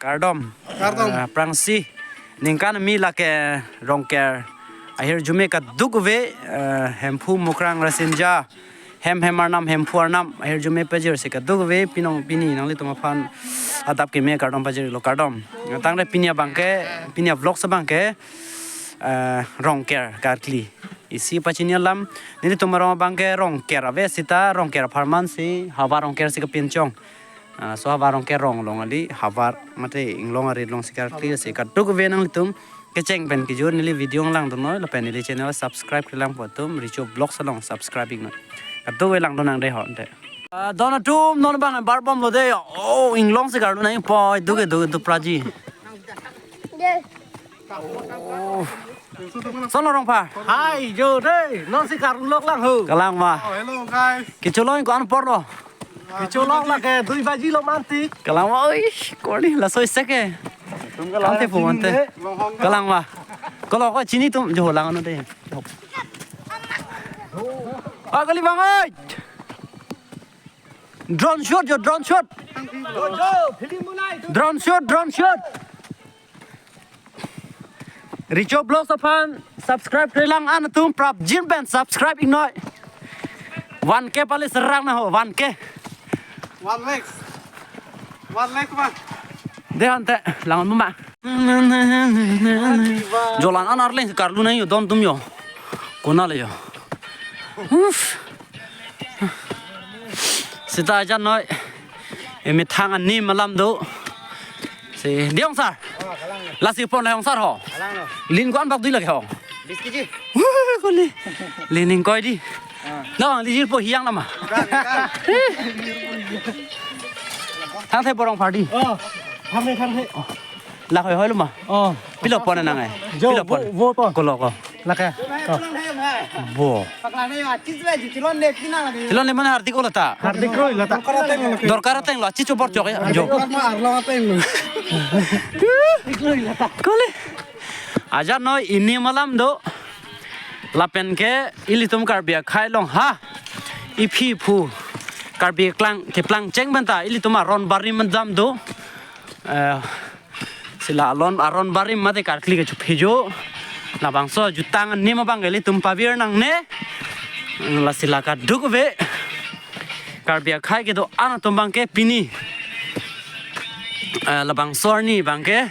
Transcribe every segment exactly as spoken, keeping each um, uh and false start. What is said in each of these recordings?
Kardom. Kardom. Eh, aphrangsi ningkan kimi lake Rongker ahirjume kadokave, eh, Hemphu, Mukrang, Rasinja, hem hem arnam, Hemphu arnam ahirjume pajirsi kadokave pinong pini nanglitum aphan adap keme kardom pajirlo, kardom. Tangte pini abangke, pini avlogs abangke, eh, Rongker karkli isi pachini alam. Nelitum arong abangke Rongker ave seta Rongker apharman si havar Rongker si kepinchong. Ah, so havar Rongker rong along kali, havar mate inglong arit along si karkli si kadokave nanglitum kecheng pen kejut neli video langdun noi lapen neli channel subscribe klempo atum, Richo Vlogs along subscribe ik noi. Kadokave langdun nang dei ho ante. Ah, don atum non abang bar bomlo dei. Oh, inglong si karlu nangpo, duke duke dupraji. Oh. Sono Rongpha. Hai, jo dei. Non si karlulok lang ho. Kalang ma. Oh, hello, guys. Kecholong ko-an apor lo? Kecholong lake dui baji lo mantik. Kalang ma, oi, koli laso isi ke. Tum kalang. Ante pu ante. Kalang ma. Kolo ko chini atum jo lang ano dei. Ah, kali bang, oi. Drone shot jo, drone shot. Drone shot, drone shot. Richo Vlogs aphan subscribe klemlang an atum prapjin pen subscribe ik noi. One K pale serang na ho, one K. One lakh. One lakh bang. Dei ante, lang ma. Jolan an arleng karlu nang jo don atum jo. Konat le jo. Uff. Seta ajat noi. Emethang anim alam do. Si, dei ongsar. Lasi pon le ongsar ho. Lin ko-an bak dui lake ho. Bis kiji. Wuh, koli. Lin ingkoi dei. Ah. Nang di jirpo hiang nama. Thang the borong party. Oh, thang the, thang the. Lak hoi hoi lo ma. Oh. Pilo pon nang ai. Jo, pilo pon. Vo, vo pon. Kolo ko. Lake. Oh. Bo. Paklang na yo, achis le, chilon le, pina lagi. Chilon le mane hardik lo ta. Hardik lo ta. Dorkar ateng lo, achis chobor chok ya. Jo. Dorkar ma arlo ateng lo. Kole. Ajat noi anim alam do. Lapen ke ilitum Karbi akhei along ha. Iphi phu. Karbi klang, keplang cheng pen ta ilitum aron barim dam do. Eh, sila alon aron barim mate karkli kechophe jo. Labangso jutang anim abang ilitum pavir nangne. Lasi la kadokave Karbi akhei kedo-an atum abangke pini. Eh, labangso arni abangke.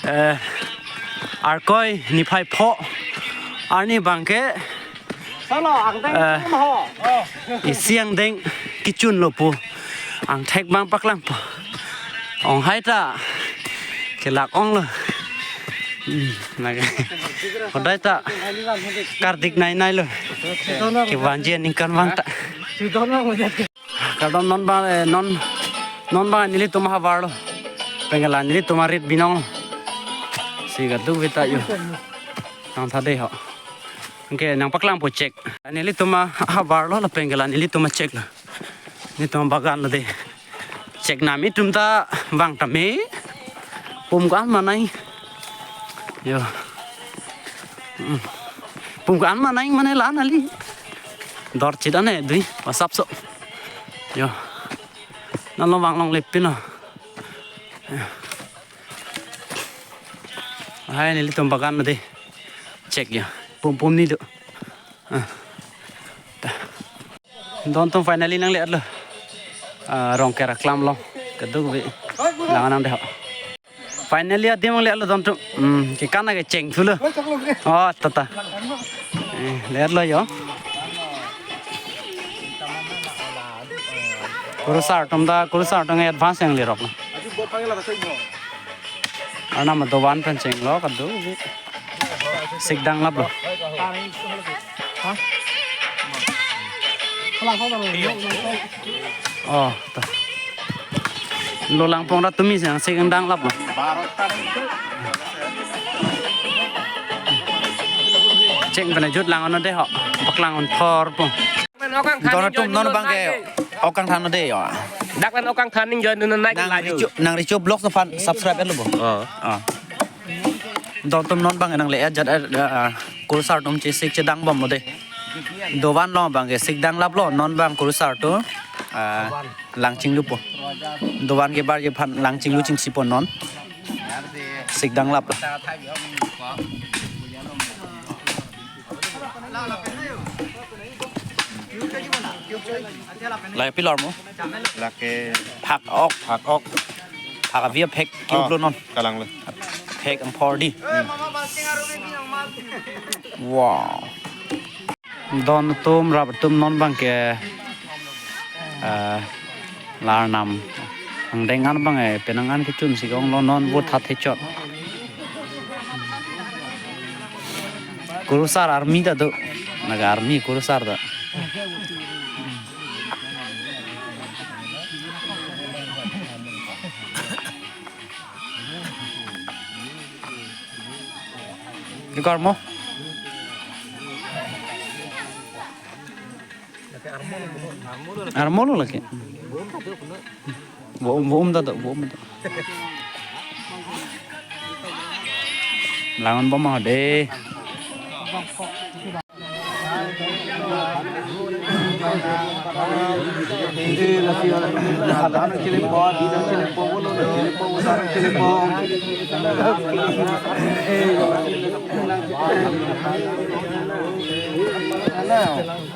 Eh, Arkoi niphai pho. Arni abangke. Salo, angdeng eh, chun ho. Isi angdeng kechun lo pu. Angthek abang paklangpo. Ong hai ta. Kelak ong lo. Hmm, lake. Hodai ta. Kardik nai nai lo. Kevanji aningkan vang ta. Kardom non abang, eh, non, non abang nelitum ahavar lo. Pengelang nelitum arit binong lo. Si kadokave ta jo. Nang tha dei ho. Anke nang paklangpo chek. Nelitum ahavar lo lapen ke la nelitum achek lo. Nelitum abagan lo dei. Chek nam itum ta vang tame. Pum ko-an ma nai. Jo. Hmm. Pum ko-an ma nai mane la nali. Dor chit ane dui wasap so. Jo. Nalo vang longle pin lo. Jo. Hai nelitum bagan lo dei. Chek jo. Pum pum ni do. Ah. Ta. Don atum finally nanglet lo. Ah, Rongker aklam along. Kadokave. Lang nang dei ho. Finally adim nanglet lo don atum. Hmm, kekan ke cheng thu lo. Oh, ta ta. Eh, let lo jo. Kurusar atum ta, kurusar atum advance nanglerok lo. Arnam dovan pen chenglo kadokave. Sik danglap lo. Oh, ta. Lo langpong rat tumi sang sik danglap lo. Cheng pen ajut lang ano dei ho. Paklang on thor pong. Don atum non abangke ok kangthan dei jo. Dak pen ok kangthan ning join dun nai. Nang la jo. Richo, nang Richo Vlogs aphan subscribe lo bo. Oh. Oh. Don atum non abang nanglet ajat, eh, eh, kurusar atum chesik chedang bom lo dei. Dovan lo abangke sik danglap lo non abang kurusar atum. Ah, lang chinglupo. Dovan kebarji aphan lang chinglu chingsipo non. Sikdang lap la. Lahei pi lormo? Lake phak ok. Phak ok. Phak avi aphek kiup lo non. Kalang lo. Phek angphor di. Wow. Don atum, rap atum non abang ke, eh, la Arnam angdeng an abang, eh, penang an kechun si kong lo non, vote hat hechot. Kurusar army ta do. Naga army kurusar ta. Di kormo? Armo lo lake. Vote um, vote um ta do, vote um ta. Langon bom ma de.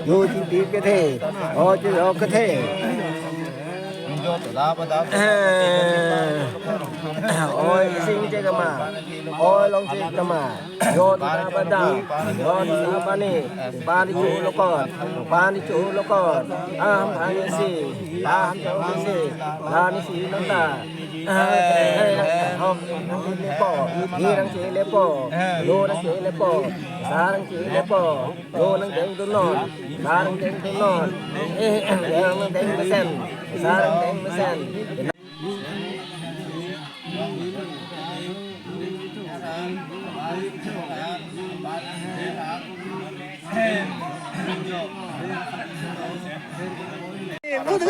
Yo, chingki kethe. O, chi, o, kethe. Eh, oi, sing che kama. Oi, long che kama. Yo, ta ba da. Yo, ta ba ni. Ba ni chu lo kon. Ba ni chu lo kon. Am, ba ni si. Ba, am, chu lo si. Ba ni si lo ta. Eh, eh, hom, lepo. Ni rang che lepo. Lo rang che lepo. Sa rang che lepo. Lo nangdeng dun non, ba nangdeng dun non, eh, eh, nangdeng mesen, sa nangdeng mesen.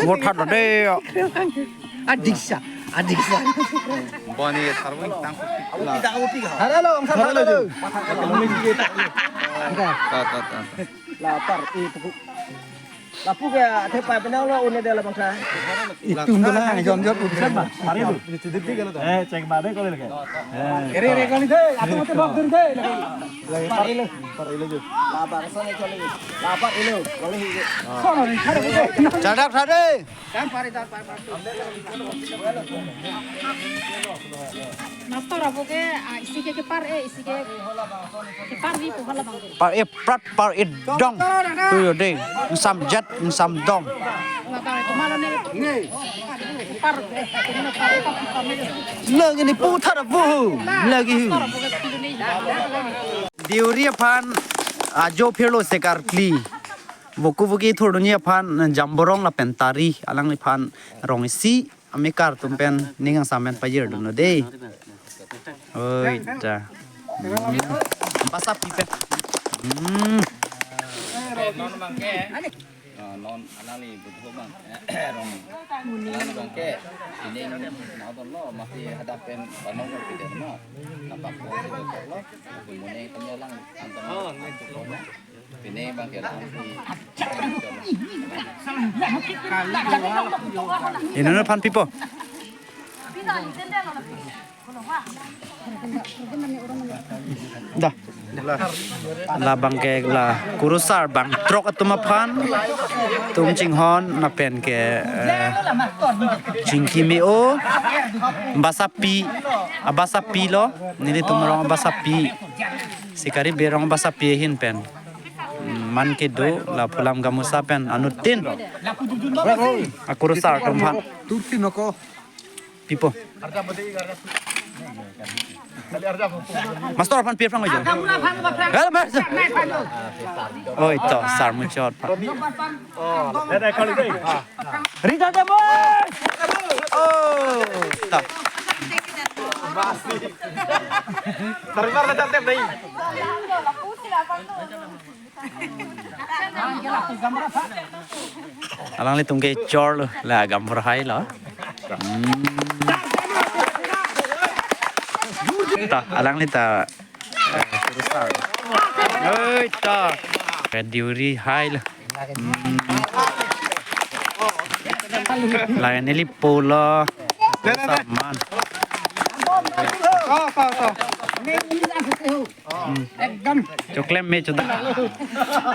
Vote hat lo de. Adiksa, adiksa. Boni tharwing tang. Hara lo, ang sa hara lo. Ta, ta, ta. Lapar, eh, puku. Lapu ke, athe pai penang lo, une de la bangsa. Itum de la, jon jon urusan ma. Hari lo. Eh, cek ma de ko le ke. Eh. Ere, ere, kali de, aku mati bak dun de. Lapar ilo. Lapar ilo jo. Lapar, sana chole. Lapar ilo, kali hi. Sana ni, sana ni. Chadak thade. Master apo ke, ah, isi ke kepar e, isi ke kepar vi pu halabang ke. Par e prat, par e dong. Tu yo de, ngsam jat, ngsam dong. Labang itu malam ni. Kepar, kepar, kepar, kepar. Lagi ni putar apo. Lagi hu. Master apo ke, ini. Deuri aphan ajo phirlo se karkli. Voku voki thurdunji aphan Jamborong lapen Tari alangliphan rong isi amekar atum pen ning angsam pen pajir dun lo de. Oi ta. Hmm. Basapi pen. Hmm. Non alangli budho bang, rong. Alangli bang ke, ini nau don lo, masi hadak pen banong lo, pide lo. Nampak ko, lo. Mune kami lang, antam. Pine bang ke lang. Inono aphan pipo. Da. Labang ke la kurusar bang throk atum aphan. Tum chinghon lapen ke, eh, chingki me-o. Basapi, abasapi lo. Nelitum rong abasapi. Sikari berong basapi ahin pen. Hmm, man kedo la phulam gamusa pen anuttin. Akurusar atum aphan. Turti noko. Pipo. Master aphan pi aphrang ajo. Hel, master. Oi to, sar muchot aphan. Rita Demos. Oh, ta. Terima kasih. Alanglitum ke chor lo, la gambar hai lo. Hmm. Ta, alangli ta, eh, kurusar. Oi, ta. Deuri hai lo. Hmm. Lain neli polo. Saman. Choklem me choda.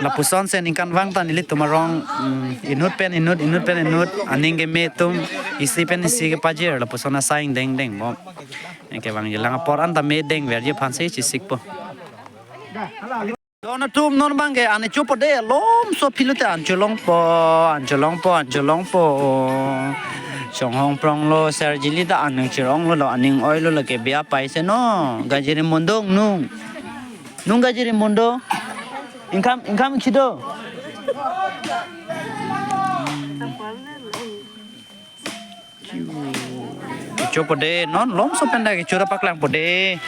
Lapuson si ningkan vang ta nelitum arong, mm, inut pen inut, inut pen inut, aning keme atum isi pen isi kepajir, lapuson asai ingdeng deng bom. Neke vangji lang apor anta me dengverji aphan si chisikpo. Don atum non bangke an chopo de, lomso aphi lote an cholongpo, an cholongpo, an cholongpo. Chonghong pronglo, serjili ta an nang chironglo, lo aning oilo, lo ke bia paise no. Gajiri mondong nung. Nung gajiri mondo. Ingkam, ingkam chido. Chopo de, non lomso pen ta kecho ra paklangpo de.